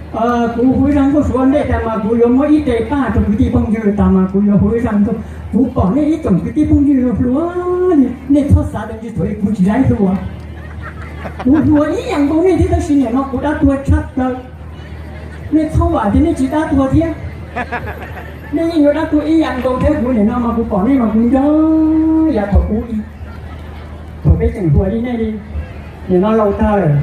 Kuv hu ib zaj nkauj suav ua ntej tas mas kuv yuav muab ib re paj rau kwv tij phooj ywg tas mas kuv yuav hu ib zaj nkauj. Kuv pom nej ib tsoom kwv tij phooj ywg hluas hluas li, nej txhob xav tias tsis txawj, kuv tsis hluas. Kuv hluas ib yam nkaus nej thiab tab sis nim no kuv dab tuag tshaj plaws. Nej txhob vam tias nej tsis dab tuag thiab. Nej yeej yuav dab tuag ib yam nkaus thiab. Kuv nim no mas kuv pom nej mas kuv nco yav thaum ub, thaum peb tseem hluas li nej li. Nim no laus tag lawm,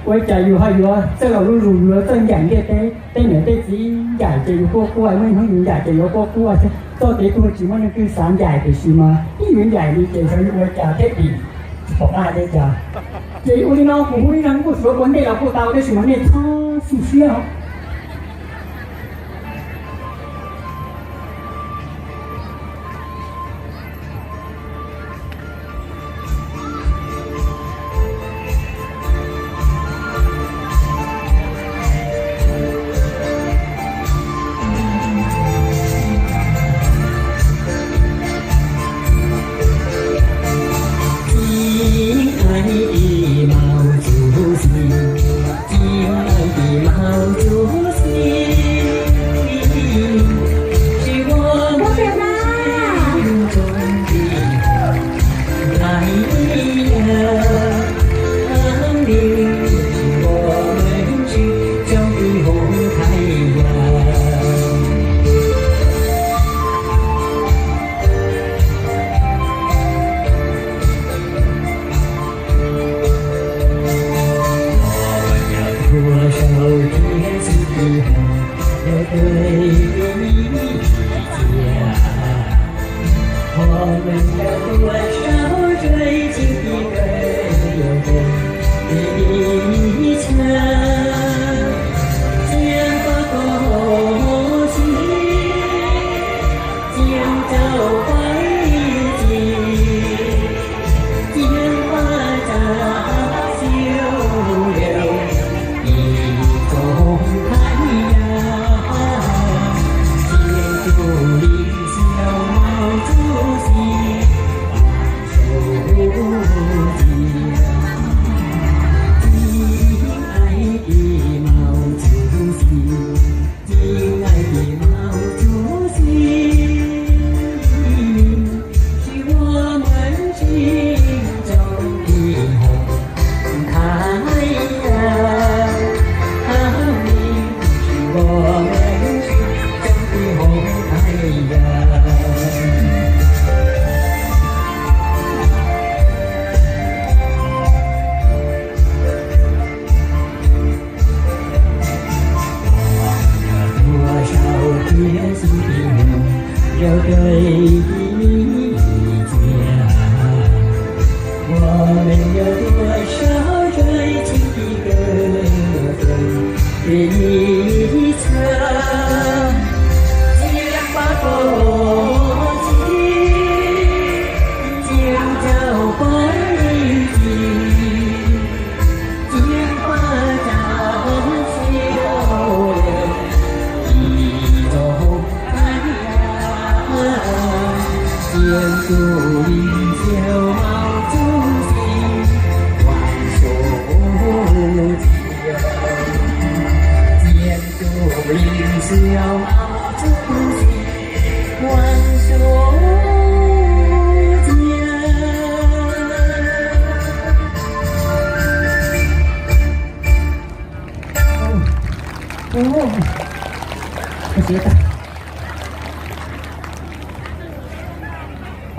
ua cas yus ho yuav txawj los lub zog, yuav txawj ncaim ntiaj teb, tej niam tej txiv ncaim ces yus quaj quaj, muaj ib hnub yus ncaim ces yuav quaj quaj, txoj kev tuag tsis muaj leej twg xav ncaim tiam sis mas ib yus ncaim li ces xyov yuav ua cas thiab vim tsis pom qab deb cas. Ces ua li no kuv hu ib zaj nkauj suav ua ntej los kuj tau tab sis mas nej txhob xu siab os.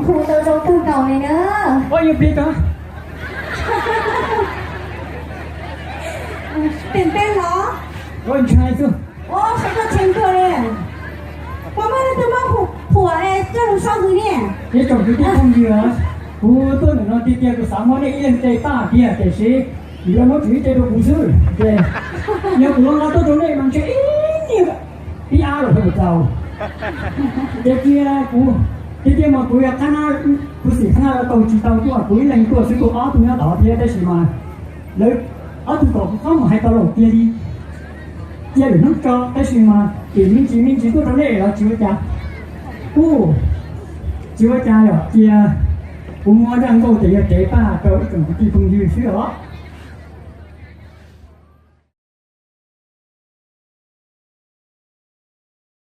Hu tau zoo kawg nkaus li na. Ua yog plis tau. Pem peb los? Ua ntshai xwb. Ua qhov koj tshee kawg li. Puas muaj leej twg muab phuam coj lug sau hws ne? Ib tsoom kwv tij phooj ywg, kuv tuaj ntawm no tiag tiag kuv xav muab nej ib leeg re paj tiag tiam sis yuav muab tsum ib ce rau kuv xwb. Ces yog kuv los nqa tuaj rau nej mas ntshe ib niag pib ab los rau kuv txaus. Ces cia kuv tiag tiag mas kuv yog qab na, kuv xim qab na los tau tsis tau tuaj, kuv ib leeg tuaj xwb, kuv ob tug nyob tod thiab tab sis mas lawv ob tug kom kuv txhob mus hais tau los tiag li. Cia lwm hnub tso tab sis mas tim me ntsis me ntsis tuaj rau nej los tsis ua cas. Kuj tsis ua cas yom, cia kuv muab zaj nkauj ces yog re paj rau ib tsoom kwv tij phooj ywg xwb os.